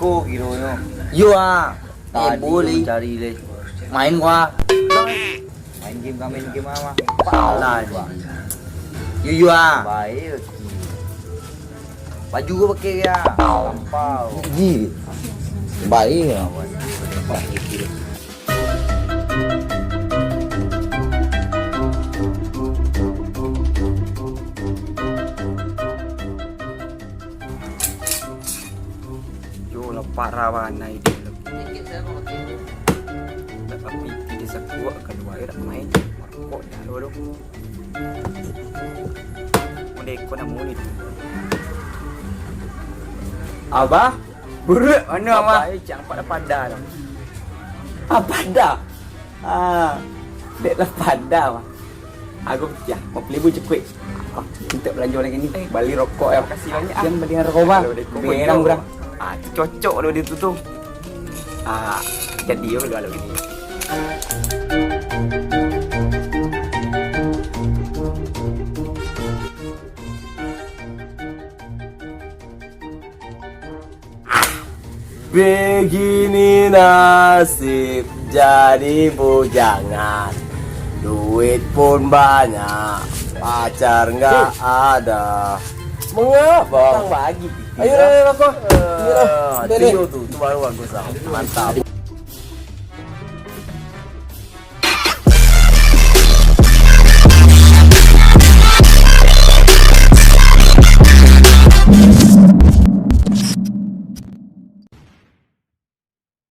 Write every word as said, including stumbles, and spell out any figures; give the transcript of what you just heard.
Oh, kironyo. Yo ah. Tadi eh, boleh cari leh. Main gua. Main game, kami main game apa? Alah. Yo yo ah. Baik. Baju gua pakai ya. Lampau. Ji. Baik ya. Yo lah parah banai dia tu. Tapi dia sakuak kalua, dak main. Marokok dah dulu. Mode ko namo ni. Abah, buruak mano abah? Abah, eh, cang pada-pada tu. Ah, pada. Ah, dek lah pada, bah. Aku, ya, mau beli bu cekuik. Ah, minta belanja lagi ni. Eh, beli rokok ya. Makasih banyak, ah. Jangan beli rokok, bah. Kalau dek kau berang, beli rokok. Ah, tu cocok kalau dia tu tu. Ah, jadi yo kalau gini. Begini nasib jadi bujangan. Duit pun banyak, pacar nggak ada. Mengapa? Utang bagi. Ayo, ayo, ayo, rokok. Ayo, ah, deh, tu deh. Yo tu, tu baru bagus lah. Mantap.